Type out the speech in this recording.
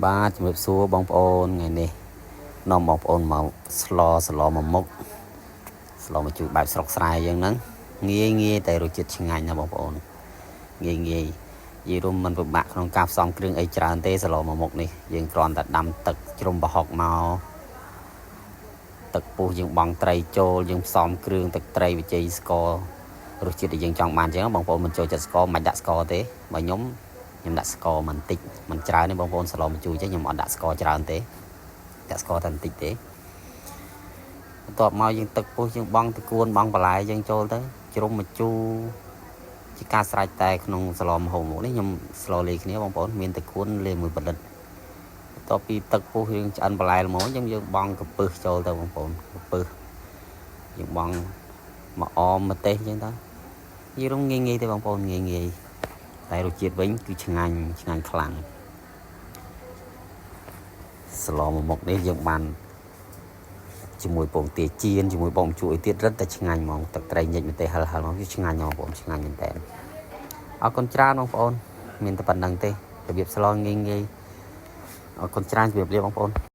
បាទជំរាបសួរបងប្អូនថ្ងៃនេះនាំបងប្អូនមកស្លសឡមួយមុខស្លមកជួយបែបស្រុកស្រែយើងហ្នឹងងាយងាយតែរសជាតិឆ្ងាញ់ណាបងប្អូនងាយងាយនិយាយរួមមិនពិបាកក្នុងការផ្សំគ្រឿងអីច្រើនទេសឡមួយមុខនេះយើងគ្រាន់តែដាំទឹកជ្រុំប្រហុកមកទឹកពុះយើងបង់ត្រីចូលយើងផ្សំគ្រឿងទឹកត្រីប៊ីចេងស្កររសជាតិដែលយើងចង់បានអញ្ចឹងបងប្អូនមិនចូលចិត្តស្ករមិនដាក់ស្ករទេបើខ្ញុំខ្ញុំដាក់ស្ករមិនតិចមិនច្រើនទេបងប្អូនសឡម្ជូរចឹងខ្ញុំអត់ដាក់ស្ករច្រើនទេដាក់ស្ករតែបន្តិចទេបន្ទាប់មកយើងទឹកពុះយើងបង់ត្រកួនបង់បន្លែយើងចូលទៅជ្រុំម្ជូរជាការស្រេចតែក្នុងសឡម្ហូបមុខនេះខ្ញុំស្លលាយគ្នាបងប្អូនមានត្រកួនលាយមួយផលិតបន្ទាប់ពីទឹកពុះយើងឆ្អិនបន្លែល្មមយើងយើងបង់កពឹសចូលទៅបងប្អូនកពឹសយើងបង់មកអមម្ទេសចឹងទៅនិយាយរួមងាយងាយទេបងប្អូនងាយងាយតែរសជាតិវិញគឺឆ្ងាញ់ឆ្ងាញ់ខ្លាំងសឡមួយមុខនេះយើងបានជាមួយពងទាចៀនជាមួយបងជួយទៀតរឹតតែឆ្ងាញ់ហ្មងទឹកត្រីញិចម្ទេសហិលហិលហ្មងគឺឆ្ងាញ់ហ្មងបងប្អូនឆ្ងាញ់មែនតើអរគុណច្រើនបងប្អូនមានតែប៉ុណ្្នឹងទេរបៀបស្លងាយងាយអរគុណច្រើនជម្រាបលាបងប្អូន។